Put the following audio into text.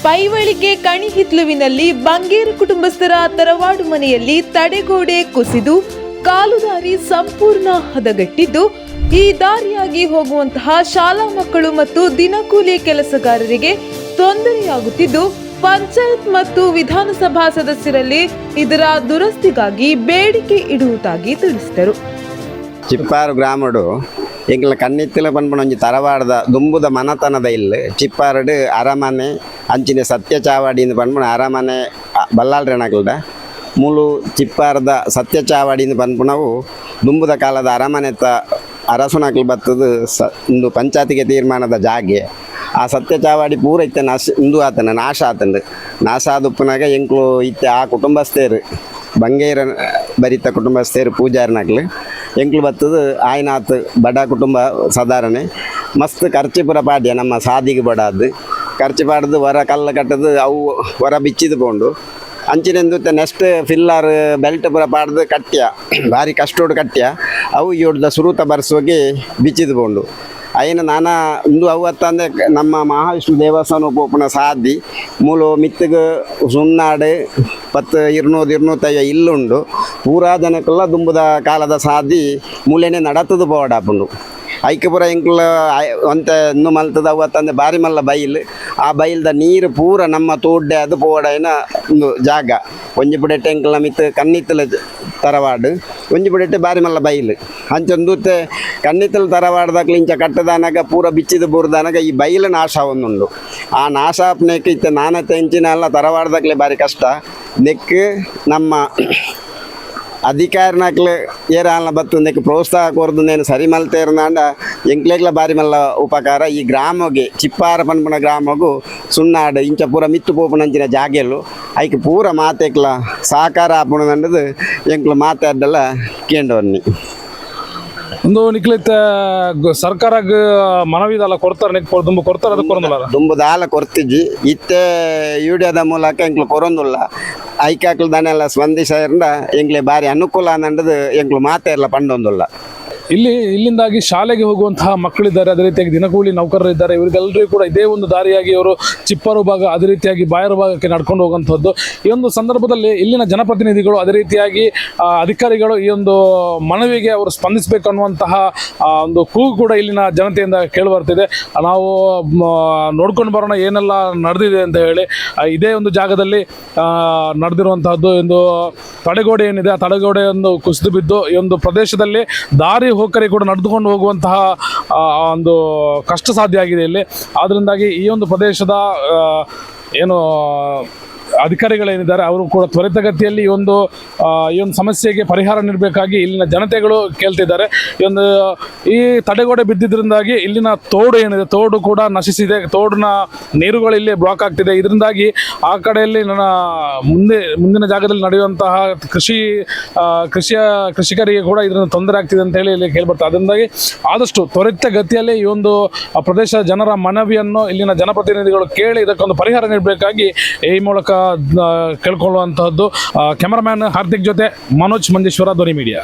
Paivalike ಕಣಿಹಿತ್ಲುವಿನಲ್ಲಿ ಬಂಗೇರು ಕುಟುಂಬಸ್ಥರ ತರವಾಡು ಮನೆಯಲ್ಲಿ ತಡೆಗೋಡೆ ಕುಸಿದು ಕಾಲುದಾರಿ ಸಂಪೂರ್ಣ ಹದಗೆಟ್ಟಿದ್ದು, ಈ ದಾರಿಯಾಗಿ ಹೋಗುವಂತಹ ಶಾಲಾ ಮಕ್ಕಳು ಮತ್ತು ದಿನಕೂಲಿ ಕೆಲಸಗಾರರಿಗೆ ತೊಂದರೆಯಾಗುತ್ತಿದ್ದು, ಪಂಚಾಯತ್ ಮತ್ತು ವಿಧಾನಸಭಾ ಸದಸ್ಯರಲ್ಲಿ ಇದರ ದುರಸ್ತಿಗಾಗಿ ಬೇಡಿಕೆ ಇಡುವುದಾಗಿ ತಿಳಿಸಿದರು. ಚಿಪ್ಪಾರು ಗ್ರಾಮಡು ಎಂಕ್ಲ ಕಣ್ಣಿತ್ತಿಲ ಪನ್ಪುನ ಒಂಜಿ ತರವಾಡದ ದುಂಬುದ ಮನತನದ ಇಲ್ಲು. ಚಿಪ್ಪಾರಡು ಅರಮನೆ ಅಂಚಿನ ಸತ್ಯ ಚಾವಾಡಿಂದ ಪನ್ಪುನ ಅರಮನೆ ಬಲ್ಲಾಳ್ರೆನಕಲ್ಡ. ಮೂಲು ಚಿಪ್ಪಾರದ ಸತ್ಯ ಚಾವಾಡಿಂದ ಪನ್ಪುನವು ದುಂಬುದ ಕಾಲದ ಅರಮನೆತ ಅರಸುನಕ್ಲು ಬತ್ತದು ಸ ಉಂದು ಪಂಚಾಯತಿಗೆ ತೀರ್ಮಾನದ ಜಾಗೆ. ಆ ಸತ್ಯ ಚಾವಾಡಿ ಪೂರ ಇತ್ತೆ ನಾಶ ಉಂದು ಆತನ ನಾಶ ಆತಂಡು. ನಾಶ ಆದುಪ್ಪುನಾಗ ಎಂಕ್ಲು ಇತ್ತೆ ಆ ಕುಟುಂಬಸ್ಥರು, ಬಂಗೇರ ಬರಿತ ಕುಟುಂಬಸ್ಥರು, ಪೂಜಾರಿನಕ್ಲು ಎಂಕ್ಲು ಬತ್ತದು ಆಯ್ನಾತ್ ಬಡ ಕುಟುಂಬ ಸಾಧಾರಣೆ. ಮಸ್ತ್ ಖರ್ಚು ಪೂರ ಪಾಡ್ಯ ನಮ್ಮ ಸಾದಿಗೆ ಬಡಾದು ಖರ್ಚು ಪಾಡ್ದು ಹೊರ ಕಲ್ಲು ಕಟ್ಟದು ಅವು ಹೊರ ಬಿಚ್ಚಿದು ಪೋಂಡು. ಅಂಚಿನೆಂದು next filler belt ಪೂರ ಪಾಡ್ದು ಕಟ್ಯ, ಭಾರಿ ಕಷ್ಟೋಡು ಕಟ್ಯ. ಅವು ಯೋಡ್ದ ಸುರೂತ ಬರ್ಸೋಗಿ ಬಿಚ್ಚಿದು ಪೋಂಡು. ಅಯಿನ ನಾನಾ ಉಂದು ಅವು ಅತ್ತಂದೆ ನಮ್ಮ ಮಹಾವಿಷ್ಣು ದೇವಸ್ಥಾನ ಪೋಪುನ ಸಾದಿ ಮೂಲು ಮಿತ್ತುಗು ಸುನ್ನಾಡು 10 200 250 ಇಲ್ಲುಂಡು. ಪೂರಾ ಜನಕ್ಕೆಲ್ಲ ದುಂಬುದ ಕಾಲದ ಸಾದಿ ಮೂಲೆನೆ ನಡತದು ಪೋವಡಾಪುಂಡು. ಐಕ್ ಪೂರ ಎಂಕ್ಲ ಒಂತೆ ಇನ್ನು ಮಲ್ತದ ಅವು ಅತ್ತಂದೆ ಬಾರಿ ಮಲ್ಲ ಬೈಲ್. ಆ ಬೈಲ್ದ ನೀರು ಪೂರ ನಮ್ಮ ತೋಡ್ಡೆ ಅದು ಪೋವಡೈನ ಒಂದು ಜಾಗ. ಒಂಜಿ ಪುಡೆಟ್ ಎಂಕ್ಲ ಮಿತ್ತು ಕನ್ನಿತ್ತಲ ತರವಾಡು, ಒಂಜಿ ಪುಡೆಟ್ ಬಾರಿ ಮಲ್ಲ ಬೈಲ್. ಅಂಚೊಂದು ಕನ್ನಿತ್ತಲ ತರವಾಡ್ದಾಕ್ಲು ಇಂಚ ಕಟ್ಟದಾನಾಗ ಪೂರ ಬಿಚ್ಚಿದ ಬೂರ್ದಾನಾಗ ಈ ಬೈಲು ನಾಶ ಒಂದುಂಡು. ಆ ನಾಶ ಆಪ್ನೆಕ್ ಇತ್ತೆ ನಾನತೆ ಇಂಚಿನ ಅಲ್ಲ ತರವಾಡ್ದಾಕ್ಲೆ ಬಾರಿ ಕಷ್ಟ. ನೆಕ್ ನಮ್ಮ ಅಧಿಕಾರಿನಕ್ಲು ಏರಾಲ್ನ ಬತ್ತು ನೆಕ್ ಪ್ರೋತ್ಸಾಹ ಕೊರ್ದು ನೇನು ಸರಿ ಮಲ್ತೇರ್ನಾಂಡ ಎಂಕ್ಲೆಗ್ಲ ಬಾರಿ ಮಲ್ಲ ಉಪಕಾರ. ಈ ಗ್ರಾಮಗೆ, ಚಿಪ್ಪಾರ ಪನ್ಪುನ ಗ್ರಾಮಗು ಸುನ್ನಾಡು ಇಂಚ ಪೂರ ಮಿತ್ತು ಪೋಪುನಂಚಿನ ಜಾಗೆಲು ಐಕ್ ಪೂರ ಮಾತೆಕ್ಲ ಸಹಕಾರ ಆಪುನಂಡದು ಎಂಕ್ಲು ಮಾತಾಡ್ದಲ್ಲ ಕೇಂಡವನ್ನಿ. ಒಂದು ನಿಕ್ಲಿತ್ತ ಸರ್ಕಾರಗ್ ಮನವಿದಲ್ಲ ಕೊಡ್ತಾರೆ, ನಿಕ್ ದುಂಬು ಕೊಡ್ತಾರೆ, ಅದಕ್ಕೆ ಕೊರೊಂದುಲ್ಲ. ದುಂಬು ದಾಲ ಕೊರ್ತಿಜ್ಜಿ. ಇತ್ತೆ ಯೂಡಿಯೋದ ಮೂಲಕ ಎಂಕ್ಲು ಕೊರೊಂದುಲ್ಲ. ಐಕಾಕ್ಲು ದಾನೆಲ್ಲ ಸ್ಪಂದಿಸರಿಂದ ಎಂಕ್ಲೆ ಬಾರಿ ಅನುಕೂಲ ಅನ್ನಂಡದು ಎಂಕ್ಲು ಮಾತೆರ್ಲ ಪಂಡೊಂದುಲ್ಲ. ಇಲ್ಲಿಂದಾಗಿ ಶಾಲೆಗೆ ಹೋಗುವಂತಹ ಮಕ್ಕಳಿದ್ದಾರೆ, ಅದೇ ರೀತಿಯಾಗಿ ದಿನಕೂಲಿ ನೌಕರರು ಇದ್ದಾರೆ. ಇವರಿಗೆಲ್ಲರಿಗೂ ಕೂಡ ಇದೇ ಒಂದು ದಾರಿಯಾಗಿ ಇವರು ಚಿಪ್ಪರು ಭಾಗ, ಅದೇ ರೀತಿಯಾಗಿ ಬಾಯರು ಭಾಗಕ್ಕೆ ನಡ್ಕೊಂಡು ಹೋಗುವಂಥದ್ದು. ಈ ಒಂದು ಸಂದರ್ಭದಲ್ಲಿ ಇಲ್ಲಿನ ಜನಪ್ರತಿನಿಧಿಗಳು, ಅದೇ ರೀತಿಯಾಗಿ ಅಧಿಕಾರಿಗಳು ಈ ಒಂದು ಮನವಿಗೆ ಅವರು ಸ್ಪಂದಿಸಬೇಕು ಅನ್ನುವಂತಹ ಒಂದು ಕೂಗು ಕೂಡ ಇಲ್ಲಿನ ಜನತೆಯಿಂದ ಕೇಳಿ ಬರ್ತಿದೆ. ನಾವು ನೋಡ್ಕೊಂಡು ಬರೋಣ ಏನೆಲ್ಲ ನಡೆದಿದೆ ಅಂತ ಹೇಳಿ. ಇದೇ ಒಂದು ಜಾಗದಲ್ಲಿ ನಡೆದಿರುವಂತಹದ್ದು ಒಂದು ತಡೆಗೋಡೆ ಏನಿದೆ, ಆ ತಡೆಗೋಡೆ ಒಂದು ಕುಸಿದು ಬಿದ್ದು ಈ ಒಂದು ಪ್ರದೇಶದಲ್ಲಿ ದಾರಿ ಹೋಕರಿ ಕೂಡ ನಡೆದುಕೊಂಡು ಹೋಗುವಂತಹ ಒಂದು ಕಷ್ಟ ಸಾಧ್ಯ ಆಗಿದೆ ಇಲ್ಲಿ. ಆದ್ದರಿಂದಾಗಿ ಈ ಒಂದು ಪ್ರದೇಶದ ಏನು ಅಧಿಕಾರಿಗಳೇನಿದ್ದಾರೆ, ಅವರು ಕೂಡ ತ್ವರಿತಗತಿಯಲ್ಲಿ ಈ ಒಂದು ಸಮಸ್ಯೆಗೆ ಪರಿಹಾರ ನೀಡಬೇಕಾಗಿ ಇಲ್ಲಿನ ಜನತೆಗಳು ಕೇಳ್ತಿದ್ದಾರೆ. ಈ ತಡೆಗೋಡೆ ಬಿದ್ದಿದ್ದರಿಂದಾಗಿ ಇಲ್ಲಿನ ತೋಡು ಏನಿದೆ, ತೋಡು ಕೂಡ ನಶಿಸಿದೆ. ತೋಡಿನ ನೀರುಗಳು ಇಲ್ಲಿ ಬ್ಲಾಕ್ ಆಗ್ತಿದೆ. ಇದರಿಂದಾಗಿ ಆ ಕಡೆಯಲ್ಲಿ ನನ್ನ ಮುಂದೆ ಮುಂದಿನ ಜಾಗದಲ್ಲಿ ನಡೆಯುವಂತಹ ಕೃಷಿ ಆ, ಕೃಷಿಯ ಕೃಷಿಕರಿಗೆ ಕೂಡ ಇದರಿಂದ ತೊಂದರೆ ಆಗ್ತಿದೆ ಅಂತ ಹೇಳಿ ಇಲ್ಲಿ ಕೇಳಿಬರ್ತದೆ. ಅದರಿಂದಾಗಿ ಆದಷ್ಟು ತ್ವರಿತ ಗತಿಯಲ್ಲಿ ಈ ಒಂದು ಪ್ರದೇಶದ ಜನರ ಮನವಿಯನ್ನು ಇಲ್ಲಿನ ಜನಪ್ರತಿನಿಧಿಗಳು ಕೇಳಿ ಇದಕ್ಕೊಂದು ಪರಿಹಾರ ನೀಡಬೇಕಾಗಿ ಈ ಮೂಲಕ ಕೇಳ್ಕೊಳ್ಳುವಂತಹದ್ದು. ಕ್ಯಾಮರಾಮ್ಯಾನ್ ಹಾರ್ದಿಕ್ ಜೊತೆ ಮನೋಜ್, ಮಂಜೇಶ್ವರ, ಧ್ವನಿ ಮೀಡಿಯಾ.